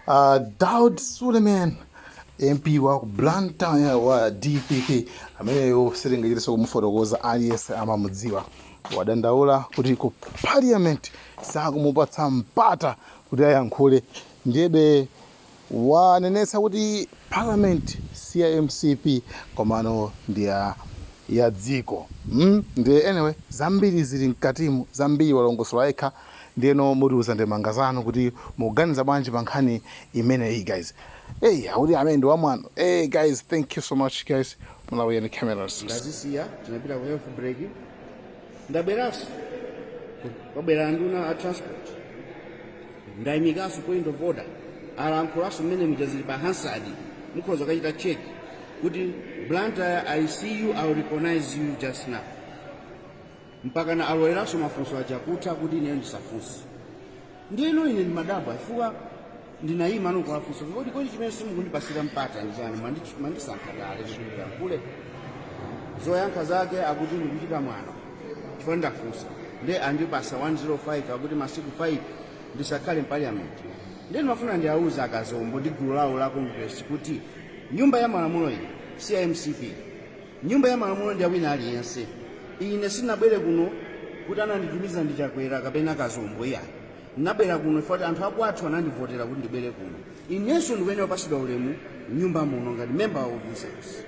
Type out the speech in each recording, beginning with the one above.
Daud Suleiman, MP wa ku Blantyre wa DPP, ameneyo sitingachitenso kumufotokoza, aliyense amamudziwa, wadandaula kuti ku parliament sakumupatsa mpata kuti ayankhule. Ndiyebe wanenetsa kuti parliament si ya MCP komano ndi ya dziko. Ndiye anyway, zambiri zili mkatimu, zambiri walongosola yekha. Ndiyeno mutiuza ndemanga zanu kuti mukuganiza bwanji pa nkhani imeneyi, guys. Hey, akuti amene ndi wamwano. Hey guys, thank you so much, guys. Malawian Cameras. Ndazisiya, tinapita ku health break, ndabweranso, kwabwera nduna a transport, ndayimikanso point of order, alankhulaso mmene muja, zili pa Hansard, mukhoza kachita check kuti "Blantyre, I see you, I will recognize you just now." Mpaka na aloleranso mafunso aja kutha kuti ineyo ndisafunse. Ndiyeno ine ndimadabwa chifukwa ndinayima nokuwafunsa kuti kodi chimene simukundipasira mpata ndi chani? Mwandisankha kale kuti ndiyankhule. Zoyankha zake akuti ndikuchita mwano chifukwa ndafunsa. Nde andipasa 105, akuti masiku 5 ndisakhale m'parliament. Ndiye ndimafuna ndiauze akazombo ndi gulu lawo la Congress kuti nyumba ya malamulo iyi si ya MCP. Nyumba ya malamulo ndi ya wina aliyense. Ine sindinabwere kuno kuti ananditumiza ndi Chakwera kapena Kazombo, iyayi. Ndinabwera kuno chifukwa anthu akwathu anandivotera kuti ndibwere kuno. Inenso ndikuyenera kupasidwa ulemu mnyumba muno ngati member of this house.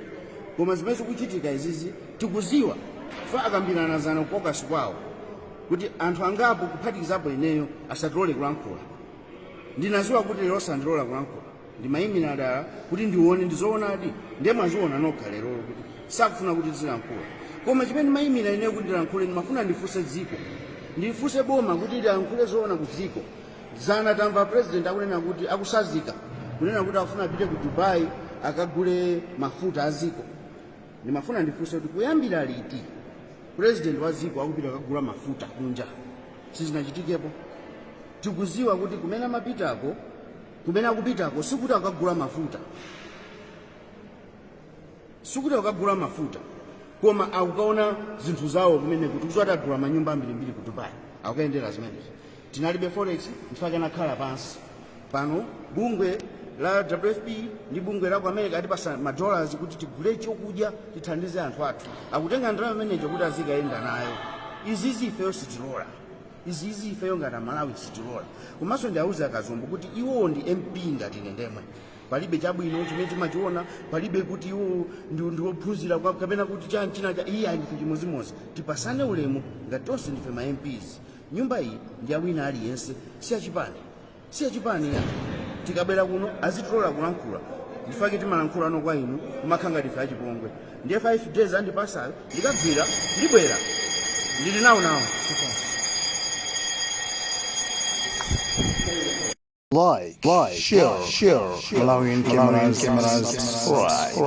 Koma zimene zikuchitika izizi tikuziwa chifukwa akambirana zana ku caucus kwawo kuti anthu angapo, kuphatikizapo ineyo, asatilole kulankhula. Ndinaziwa kuti lero sandilola kulankhula. Ndimayimira dala kuti ndione ndizoonadi. Ndiye mwaziona nokha lerolo kuti sakufuna kuti tizilankhula. Koma chimene ndimayimira ineyo kuti ndilankhule, ndimafuna ndifunse dziko, ndifunse boma kuti lilankhule zoona ku dziko. Zana tamva president akunena kuti akusazika kunena kuti akufuna apite ku Dubai akagule mafuta a dziko. Ndimafuna ndifunse kuti kuyambira liti president wa dziko akupita akagula mafuta kunja? Sizinachitikepo. Tikuziwa kuti kumene amapitako, kumene akupitako, sikuti akagula mafuta, sikuti akagula mafuta, koma akukaona zinthu zawo kumene kuti kuziwa kuti agula manyumba ambirimbiri ku Dubai, akukayendera zimenezi. Tinalibe forex, nchifukwa anakhala pansi. Pano bungwe la WFP ndi bungwe la ku America atipasa madollars kuti tigule chokudya, tithandize anthu athu. Akutenga ndalama imenejo kuti azikayenda nayo. Izizi ifeyo sitilola. Izizi ifeyo ngati Amalawi sitilola. Komanso ndiauze akazombo kuti iwowo ndi MP ngati ine ndemwe. Palibe chabwino chimene timachiona, palibe kuti iwo ndi wophunzira kapena kuti chani china cha iye. Ndife chimodzimodzi, tipasane ulemu ngati tonse ndife ma MPs. Nyumba iyi ndi ya wina aliyense, si yachipani, si yachipani ya. Tikabwera kuno azitilola kulankhula. Ndifake timalankhula no kwa inu kumakhala ngati ife achipongwe. Ndiye 5 days andipasayo ndikagwira, ndibwera, ndili nawo nawo. Like, share, Malawian cameras, subscribe.